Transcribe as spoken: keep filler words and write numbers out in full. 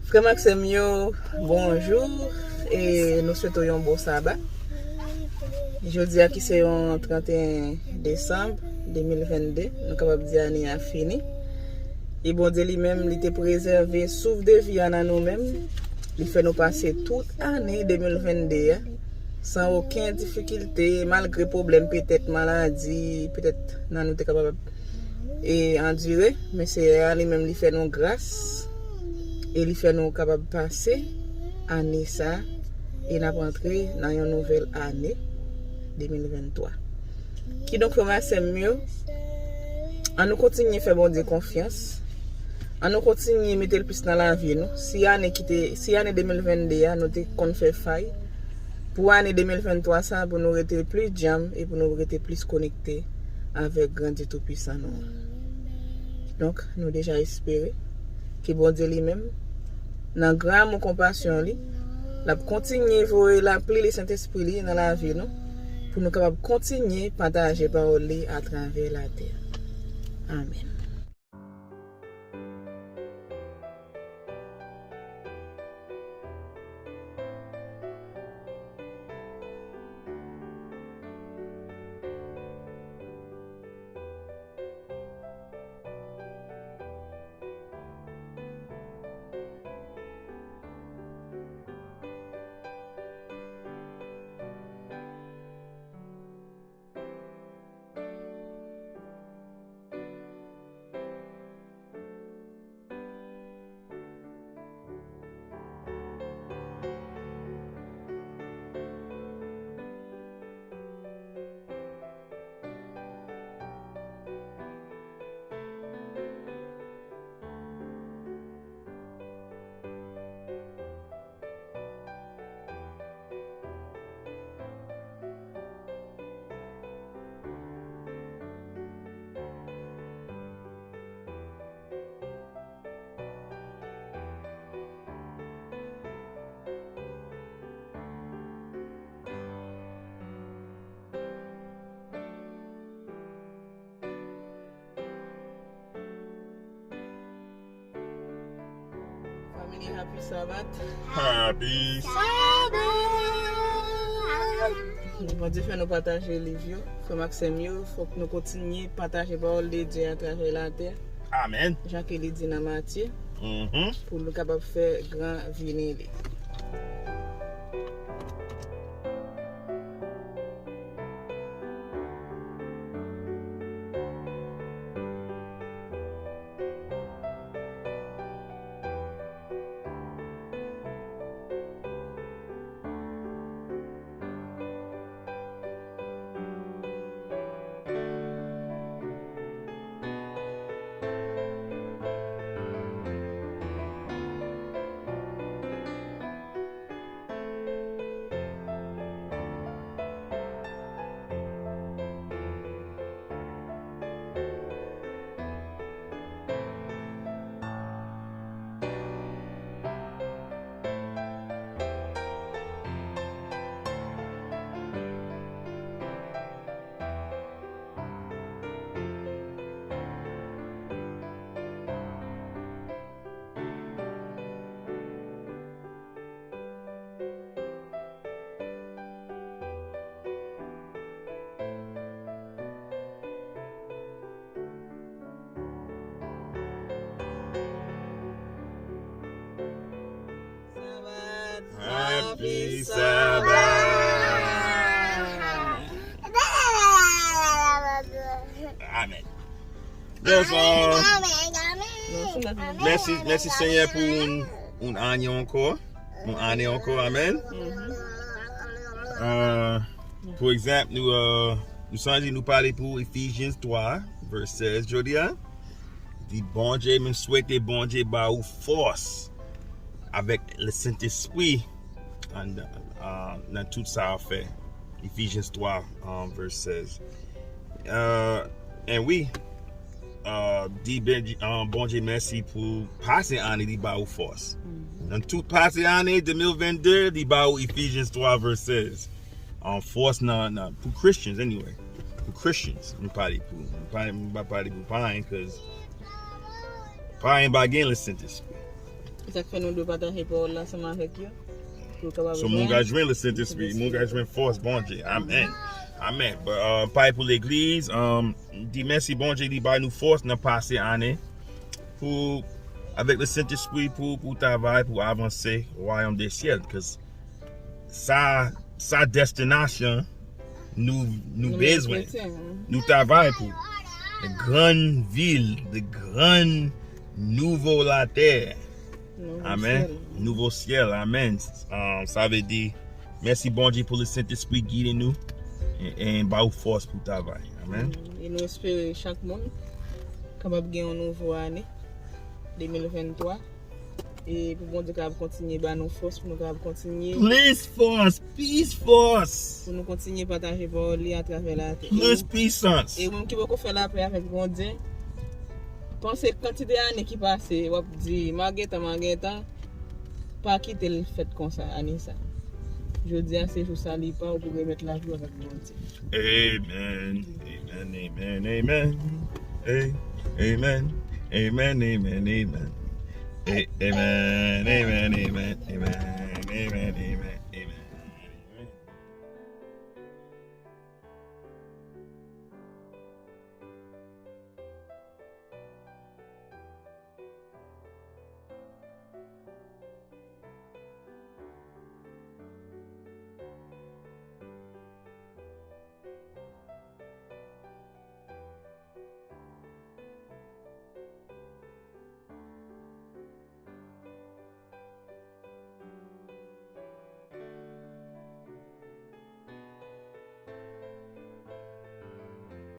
Frè m ak sè m yo, bonjou, e nou swete w yon bon saba. Jodi a ki se yon trannteyen desanm de mil vennde, nou kapab di ane a fini. E Bondye li menm, li te prezève souf de vi a nan nou menm. Li fè nou pase tout ane de mil vennde a san okenn difikilte, malgre pwoblèm, petèt maladi, petèt nan nou te kapab e andire, men Seyè a li menm li fè nou gras e li fè nou kapab pase ane sa a e n ap antre nan yon nouvèl ane de mil venntwa. Kidonk, frè m ak sè m yo, ann nou kontinye fè Bondye konfyans, ann nou kontinye mete l plis nan lavi nou. Si ane ki te, si ane de mil vennde a nou te konn fè fay, pou ane de mil venntwa sa a, pou nou rete plis djanm e pou nou rete plis konekte avèk Grandye Toupisan nou an. Donk, nou deja espere ke Bondye li menm, nan gran amou konpasyon li, l ap kontinye voye lapli li, Sentespri li nan lavi nou, pou nou kapab kontinye pataje pawòl li atravè latè. Amèn. Family, happy Sabbath. Happy Sabbath. Bondye fè nou pataje liv yo. Frè m ak sè m yo, fòk nou kontinye pataje pawòl de Dye atravè latè. Amèn. Jan ke li di nan Matye, mhm, pou nou kapab fè gran vini li. Happy Sabbath. Amèn. Yes, uh, mèsi, mèsi Senyè pou yon, yon ane ankò. Yon ane ankò, amèn. Uh, pou egzanp, nou, uh, nou sonje nou pale pou Ephesians twa, vès sèz jodi a. Di Bondye, m swete Bondye ba ou fòs avèk le Sentespri nan, uh, nan tout sa w ap fè. Ephesians twa, um, vès sèz. Uh, and wi, uh, di Bondye, uh, Bondye mèsi pou pase ane li ba ou fòs. Nan tout pase ane de mil vennde, li ba ou Ephesians twa vès sèz. Um, fòs nan, nan, pou Christians, anyway. Pou Christians, m pale pou, m pa, m pa pale pou payen, 'cause payen pa gen le Sentespri. Sa k fè nou dwe pataje pawòl la ansanm avèk yo. Pou yo kapab So, moun ka jwenn Lesentespri, moun ka jwenn fòs Bondye. Amèn. Amèn. But, uh, pay pou legliz, um, di mèsi Bondye li bay nou fòs nan pase ane pou avèk Lesentespri pou pou travay pou avanse wayòm de syèl. 'Cause sa sa destinasyon nou nou bezwen. Nou travay pou the grand vil, the grand nouvo latè. Amen. Nouvo syèl. Amen. Uh, sa vle di mèsi Bondye pou le Sentespri gide nou e, e ba ou fòs pou travay. Amen. E nou espere chak moun kapab gen yon nouvo ane de mil venntwa. E pou Bondye kapab kontinye ba nou fòs pou nou kapab kontinye. Plis fòs, plis fòs. Pou nou kontinye pataje pawòl li atravè latè. Plis pisans. E ou menm ki poko fè lapè avèk Bondye, panse kantite ane ki pase, w ap di, m a gentan, m a gentan. Pa kite l fèt konsa, ane sa. Jodi a se jou sa li pa, ou pou remèt lavi w avèk Bondye. Amen. Amen, amen, amen. Hey, amen. Amen, amen, amen. Hey, amen, amen, amen, amen, amen, amen.